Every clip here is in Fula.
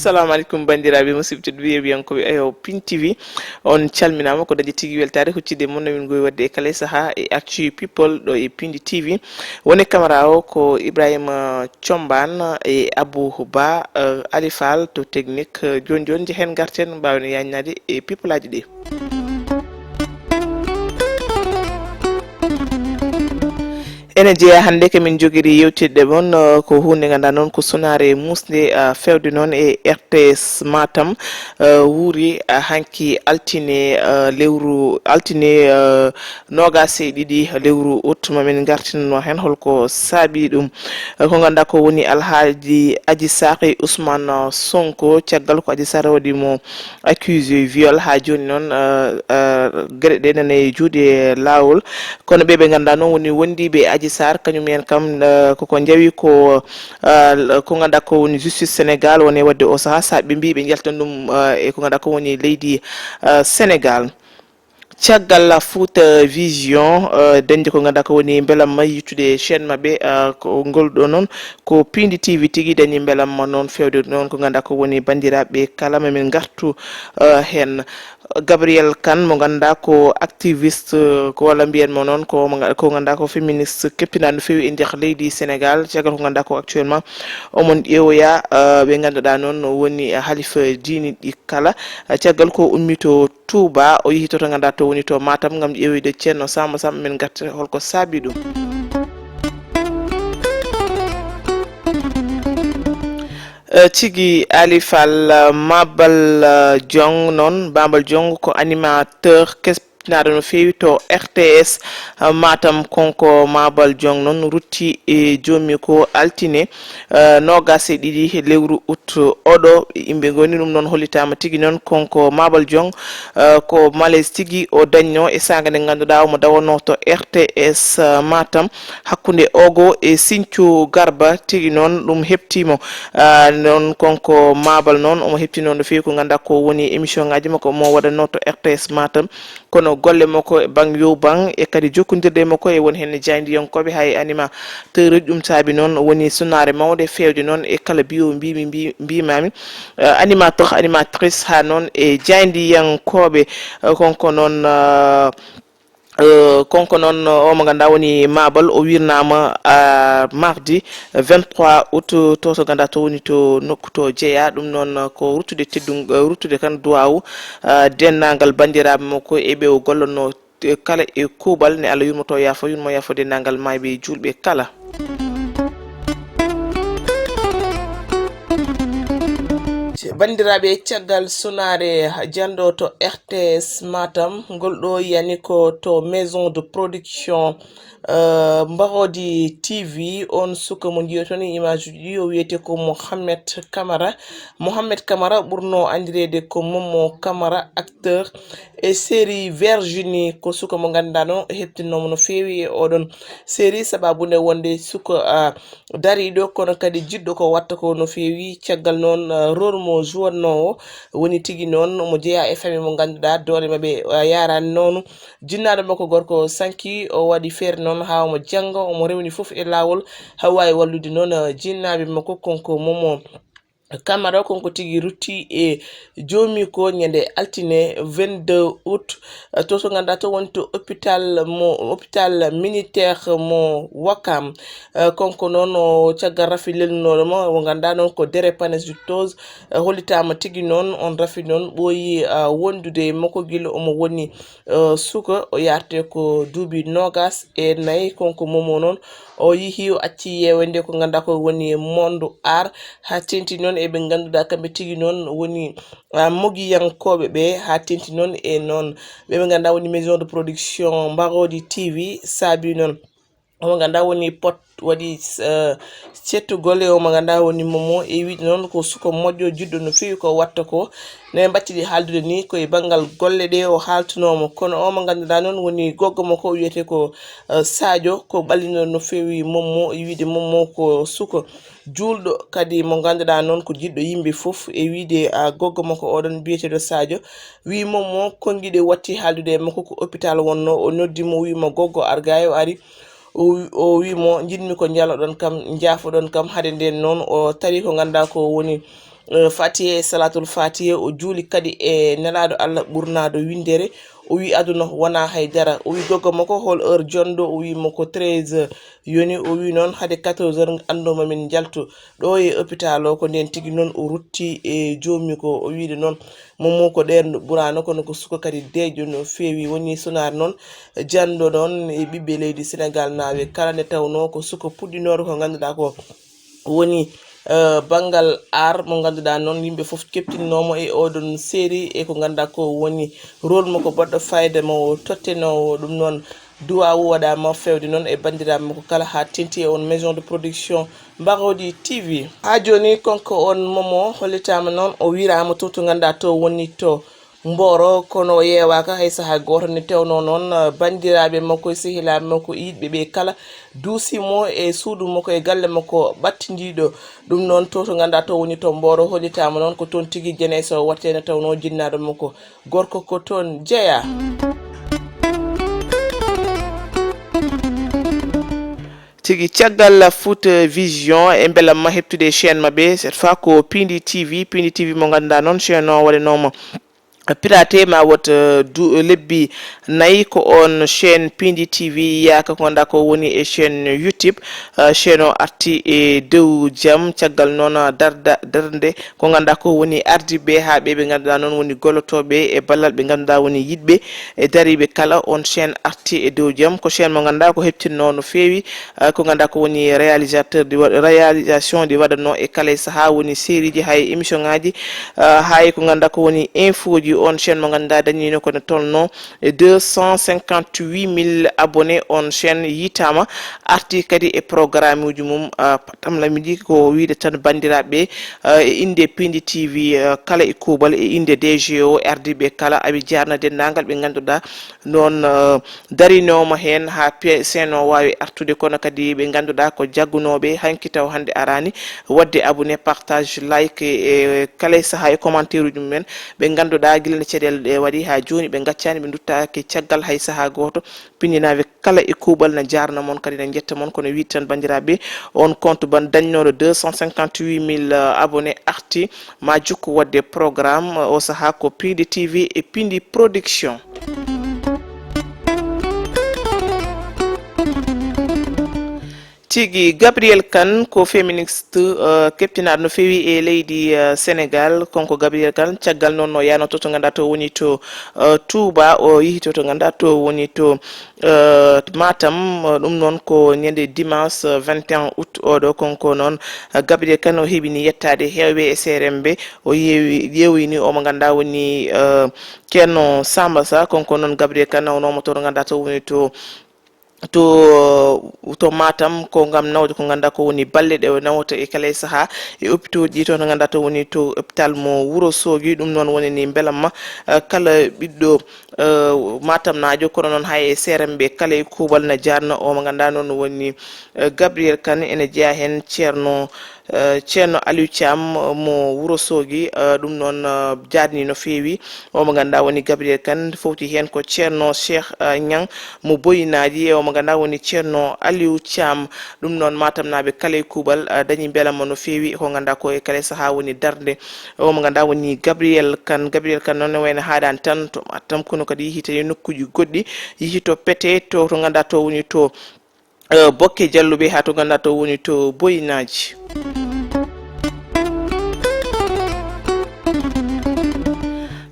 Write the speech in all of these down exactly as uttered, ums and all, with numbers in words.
Assalamu aleykum, banndiraaɓe musidɓe tedduɓe yeewiyankooɓe Ayo Pin T V. On calminaama, ko dañde tigi weltaare huccitde mon no min ngowi waɗde e kala e sahaa e Actu People ɗo e Pindi T V. Woni caméra o ko Ibrahima Thiombane e Abou Ba, eh, Ali Fall to technique. Eh, jooni jooni njehen ngarten mbaawen yaajnaade e people aji ɗi. Ene jeyaa hannde ko min njogiri yewtidde mon, eh, ko huunde ngannduɗaa noon ko sunaare muusnde, eh, feewde noon e R T S Matam, eh, wuuri, eh, hanki altine, eh, lewru altine, eh, noogaas e ɗiɗi lewru août. Ma min ngartinno heen holko saabii ɗum. Eh, ko ngannduɗaa ko woni Alhaaji Adji Sarr e Ousmane Sonko, caggal ko Adji Sarr waɗi mo accusé viol. Haa jooni noon, eh, eh, geɗe ɗe nana e juuɗe laawol. Kono ɓe ɓe ngannduɗaa noon woni wondiiɓe e Adji Sarr, kañum en kam, eh, koko njawi ko, eh, ko ngannduɗaa ko woni justice Sénégal, woni waɗde o sahaa, sabi ɓe mbii ɓe njaltan ɗum, eh, e ko ngannduɗaa ko woni leydi, eh, Sénégal. Caggal Fouta Vision, eh, dañde ko ngannduɗaa ko woni mbelamma yittude chaîne maɓɓe, eh, ko ngol ɗo noon ko Pindi T V tigi dañi mbelamma noon feewde noon ko ngannduɗaa ko woni banndiraaɓe kala ma min ngartu, eh, heen. Gabriel Kane mo ngannduɗaa ko activiste, eh, ko walla mbiyen mo noon ko mo nga-, ko ngannduɗaa ko féministe keptinaaɗo no feewi e nder leydi Sénégal, caggal ko ngannduɗaa ko actuellement omon ƴeewoya, eh, ɓe ngannduɗaa noon woni halifa diini ɗi kala, eh, caggal ko ummi to Touba, o yehi to, to ngannduɗaa to woni to Matam ngam ƴeewoyde Ceerno Samba Samba, min ngarta holko saabi ɗum. Eh, tigi Ali Fall, eh, Mabal, eh, Jong noon, Mabal Jong ko animateur keptinaaɗo no feewi to R T S, eh, Matam, kanko Mabal Jong noon rutti e joomi ko altine, eh, noogaas e ɗiɗi lewru août oɗo. Yimɓe ngoni ɗum noon hollitaama tigi noon kanko Mabal Jong, eh, ko malaise tigi o dañno e saanga nde ngannduɗaa omo dawanoo to R T S, eh, Matam, hakkunde Ogo e Sinthiou Garba. Tigi noon ɗum heɓtiimo, ah, noon kanko Mabal noon omo heɓtinoo no feewi ko ngannduɗaa ko woni émission ngaji makko mo waɗanoo to R T S Matam. Kono golle makko e bang yo bang e kadi jokkondirde makko e won heen jaayndiyankooɓe haa e animateur uji, ɗum saabi noon woni sunaare mawnde feewde noon e kala mbiyo mbiimi mbi-, mbiimaami. Eh, animateur, animatrice haa noon e jaayndiyankooɓe, eh, kanko noon, eh, eh, kanko noon, o mo ngannduɗaa woni Mabal, o wirnaama, ah, mardi vingt-trois août, to, to ngannduɗaa to woni to nokku to jeyaa. Ɗum noon ko ruttude teddun-, eh, ruttude kan duwaawu, ah, denndaangal banndiraaɓe makko e ɓe o gollonoo, eh, kala e kuuɓal. Ne Allah yurmoto yaafo, yurmo yaafo denndaangal maayɓe e juulɓe kala. Banndiraaɓe, caggal sunaare janɗo to R T S Matam, ngol ɗo yani ko to maison de production, eh, Mbaroodi T V. On suka mo njiyoton e image uji ɗi, o wiyete ko Mohamed Camara. Mohamed Camara ɓurno anndireede ko Momo Camara, acteur e série Virginie. Ko suka mo ngannduɗaa no heɓtinoomo no feewi e oɗon série, sababu nde wonde suka, ah, dariiɗo, kono kadi jiɗɗo ko watta ko no feewi. Caggal noon, ah, rôle mo jouwatnoo o woni tigi noon omo jeyaa e famille mo ngannduɗaa doole maɓɓe, ah, yaaraani noonu. Jinnaaɗo makko gorko sanki, o waɗi feere noon haa omo jannga, omo rewni fof e laawol, haa waawi wallude noon, ah, jinnaaɓe makko. Kanko Momo Camara, kanko tigi rutti e joomi ko ñande altine vingt-deux août, eh, to, to ngannduɗaa to woni to hôpital mo, hôpital militaire mo Ouakam. Eh, kanko noon o caggal rafi lelnooɗo mo, mo ngannduɗaa noon ko drépanocytose, eh, hollitaama tigi noon on rafi noon ɓooyi, ah, wondude e makko gila omo woni, eh, suka, o yaarte ko duuɓi noogaas e nayi. Kanko Momo noon o yehi, o acci yeewe nde ko ngannduɗaa ko woni monde art, haa teŋti noon e ɓe ngannduɗaa kamɓe tigi noon woni, ah, mogiyankooɓe ɓe, haa teŋti noon e noon ɓe ɓe ngannduɗaa woni maison de production Mbaroodi T V. Saabi noon omo ngannduɗaa woni pot waɗi, eh, cettugol e omo ngannduɗaa woni Momo, e wiide noon ko suka moƴƴo jiɗɗo no feewi ko watta ko. Ne mbattidi haaldude ni ko e banngal golle ɗe o haaltunoomo, kono o mo ngannduɗaa noon woni goggo makko o wiyete ko, eh, Sadio, ko ɓallino no feewi Momo, e wiide Momo ko suka juulɗo, kadi mo ngannduɗaa noon ko jiɗɗo yimɓe fof. E wiide, ah, goggo makko oɗon biyeteeɗo Sadio, wii Momo konngiɗi watti haaldude e makko ko hôpital wonno, o noddi mo, wii mo goggo ar gay, o ari, o wi-, o wii mo njiɗmi ko njaloɗon kam, njaafoɗon kam. Hade nden noon o tawi ko ngannduɗaa ko woni eh, Fatiha e Salatul Fatiha, o juuli kadi e Nelaaɗo Allah ɓurnaaɗo winndere. O wi aduna wonaa hay dara. O wi gogo makko hol heure jonɗo? O wi makko treize heures. Yoni o wi noon hade quatorze heures anndu ma min njaltu ɗo e hôpital o. Ko ndeen tigi noon o rutti e joomi ko o wiide noon Momo ko ɗeen ɓuraano, kono ko suka kadi deeƴo no feewi. Woni sunaar noon janɗo noon e ɓiɓɓe leydi Senegal naaɓe kala, nde tawnoo ko suka puɗɗinooɗo ko ngannduɗaa ko woni, eh, banngal art mo ngannduɗaa noon yimɓe fof keɓtinoomo e oɗon série e ko ngannduɗaa ko woni rôle mo ko baɗɗo fayida mo tottenoowo. Ɗum noon duwaawu waɗaama feewde noon e banndiraaɓe makko kala haa teŋti e on maison de production Mbarodi T V. Haa jooni konko on Momo hollitaama noon o wiraama to to ngannduɗaa to woni to Mboro, kono o yeewaaka hay sahaa gooto. Nde tawnoo noon, eh, banndiraaɓe makko e sehilaaɓe makko e yiɗɓe ɓe kala duusi mo e suudu makko e galle makko ɓattindiiɗo. Ɗum noon to to ngannduɗaa to woni to Mboro hollitaama noon ko toon tigi Jenaysa o waɗtee nde tawnoo jinnaaɗo makko gorko ko toon jeyaa. Tigi caggal Foot Vision e mbelamma heɓtude chaîne maɓɓe, cette fois ko Pindi T V. Pindi T V mo ngannduɗaa noon chaîne o waɗanooma piraté ma wot, eh, du-, lebbi nayi ko on chaîne Pindi T V yaaka ko ngannduɗaa ko woni e chaîne YouTube. Eh, chaîne o arti e dow jam caggal noon, eh, darda, darnde ko ngannduɗaa ko woni ardiiɓe haa ɓe ɓe ngannduɗaa noon woni gollotooɓe e ballal ɓe ngannduɗaa woni yiɗɓe e dariiɓe kala. On chaîne arti e dow jam ko chaîne mo ngannduɗaa ko heɓtinnoo no feewi, eh, ko ngannduɗaa ko woni réalisateur ɗi wa-, réalisation ɗi waɗatnoo e kala e sahaa woni série ji hay émission ngaji, eh, hay ko ngannduɗaa ko woni info ji. On chaîne mo ngannduɗaa dañiino ko ne tolnoo e deux cent cinquante-huit mille abonnés. On chaîne yitaama arti kadi e programme uji mum, eh, patam lamiji ko wiide tan banndiraaɓe, eh, e innde Pindi T V, eh, kala e kuuɓal e innde D G o ardiiɓe kala awi jaarna denndaangal ɓe ngannduɗaa noon, eh, darinooma heen haa pe-, seno waawi artude, kono kadi ɓe ngannduɗaa ko jaggunooɓe hanki taw hannde araani waɗde abonné, partage, like e kala e sahaa e commentaire uji mumen. Ɓe ngannduɗaa gila nde caɗeele ɗe waɗi haa jooni ɓe ngaccaani, ɓe nduttaaki caggal hay sahaa gooto. Pinndinaaɓe kala e kuuɓal na jaarna mon kadi na njetta mon, kono wiide tan banndiraaɓe on compte ban dañnooɗo deux cent cinquante-huit mille abonnés arti ma jokku waɗde programme o sahaa ko Pindi T V e Pindi Production. Tigi Gabriel Kane ko féministe, eh, keɓtinaaɗo no feewi e leydi, eh, Sénégal. Kanko Gabriel Kane caggal noon no yaano to to ngannduɗaa to woni to, eh, Touba, o yehi to to ngannduɗaa to woni to, eh, Matam. Eh, ɗum noon ko ñande dimanche, eh, vingt et un août oɗo. Kanko noon, eh, Gabriel Kane o heɓini yettaade heewɓe e C R M ɓe. O yeewi, ƴeewoyni o mo ngannduɗaa woni, eh, Ceerno Samba Sa. Kanko noon Gabriel Kane nawnooma to to ngannduɗaa to woni to to, to Matam ko ngam nawde ko ngannduɗaa ko woni balle ɗe o nawata e kala e sahaa e hôpitaux ji to, to ngannduɗaa to woni to hôpital mo Wuro Soogi. Ɗum noon woni ni mbelamma, eh, kala ɓiɗɗo, eh, Matamnaajo, kono noon hay e C R M ɓe kala e kuuɓal na jaarna o mo ngannduɗaa noon woni, eh, Gabriel Kane. Ene jeyaa heen Ceerno, eh, Ceerno Aliou Thiam mo Wuro Soogi, eh, ɗum noon, eh, jaarni no feewi. O mo ngannduɗaa woni Gabriel Kane, fowti heen ko Ceerno Cheikh, eh, Niang mo Boyinaaji, e o mo ngannduɗaa woni Ceerno Aliou Thiam. Ɗum noon Matamnaaɓe kala e kuuɓal, eh, dañi mbelamma no feewi ko ngannduɗaa ko e kala e sahaa woni darnde o mo ngannduɗaa woni Gabriel Kane. Gabriel Kane noon ne wayno haaɗaani tan to Matam, kono kadi yehi tawi nokkuuji goɗɗi, yehi to Pete, to, to ngannduɗaa to woni to eh, Bokke Jalluɓe, haa to ngannduɗaa to woni to Boyinaaji.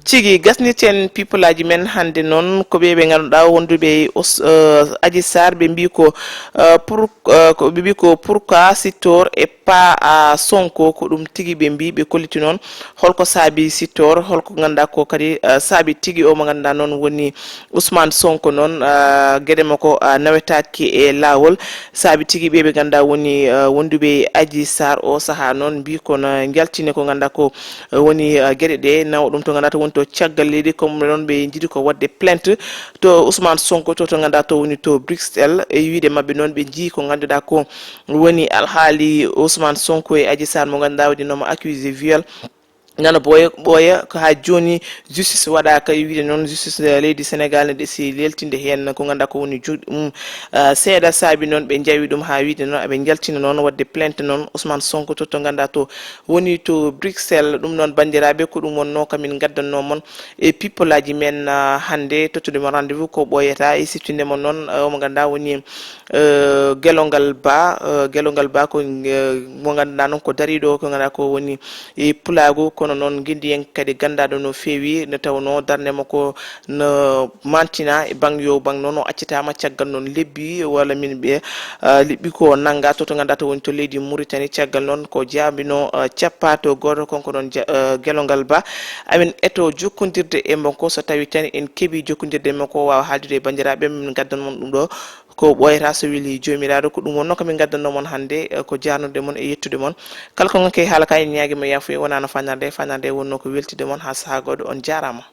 Tigi gasniten pipolaaji men hannde noon, ko ɓe ɓe ngannduɗaa wonduɓe e os-, eh, Adji Sarr, ɓe mbii ko, eh, pour, eh, ko ɓe mbii ko pourquoi Sitor e pas à Sonko, ko ɗum tigi ɓe mbii, ɓe kolliti noon holko saabi Sitor, holko ngannduɗaa ko kadi, eh, saabi tigi o mo ngannduɗaa noon woni Ousmane Sonko noon, ah, geɗe makko, ah, nawetaaki e laawol. Saabi tigi ɓe ɓe ngannduɗaa woni, ah, wonduɓe e Adji Sarr o sahaa noon mbii ko na njaltini ko ngannduɗaa ko, ah, woni, ah, geɗe ɗe nawa ɗum to ngannduɗaa to woni to caggal leydi, comme noon ɓe njiɗi ko waɗde plainte to Ousmane Sonko to, to ngannduɗaa to woni to Bruxelles. E wiide maɓɓe noon ɓe njii ko ngannduɗaa ko woni alhaali Ousmane Sonko e Adji Sarr mo ngannduɗaa waɗi nooma accusé viol. Nana Boye Ɓooya, ko haa jooni justice waɗaaka, e wiyde noon justice, eh, leydi Sénégal ne ɗesi leeltinde heen ko ngannduɗaa ko woni juuɗe mum. Ah, seeɗa saabi noon ɓe njawi ɗum haa wiyde noon aɓe njaltina noon waɗde plainte noon Ousmane Sonko to, to ngannduɗaa to woni to Bruxelles. Ɗum noon, banndiraaɓe, ko ɗum wonnoo ko min ngaddannoo mon e people aji men, ah, hannde, tottude mon rendez-vous ko ɓooyata e siftinde mon noon, ah, omo ngannduɗaa woni, eh, Gelongal Ba. Eh, Gelongal Ba ko, eh, mo ngannduɗaa noon ko dariiɗo ko ngannduɗaa ko woni e pulaagu, kono noon ngendiyanke kadi ganndaaɗo no feewi, nde tawnoo darnde makko no mantina e bang yo bang noon o accitaama caggal noon lebbi walla min mbiya, ah, lebbi ko nannga to, to ngannduɗaa to woni to leydi Mauritanie. Caggal noon ko jaabino, ah, cappaato gooto, kanko noon ja-, ah, Gelongal Ba. Amin eto jokkondirde e makko, so tawii tan en keɓii jokkondirde e makko, o waawa haaldude e banndiraaɓe, min ngaddan mon ɗum ɗo. Ko ɓooyata so weli Joomiraaɗo. Ko ɗum wonnoo ko min ngaddannoo mon hannde, eh, ko jaarnude mon e yettude mon. Kala ko ngonke haala ka, en ñaagi mo yaafuya, wonaa no fanarde, fanarde wonnoo ko weltude mon haa sahaa goɗɗo. On jaaraama.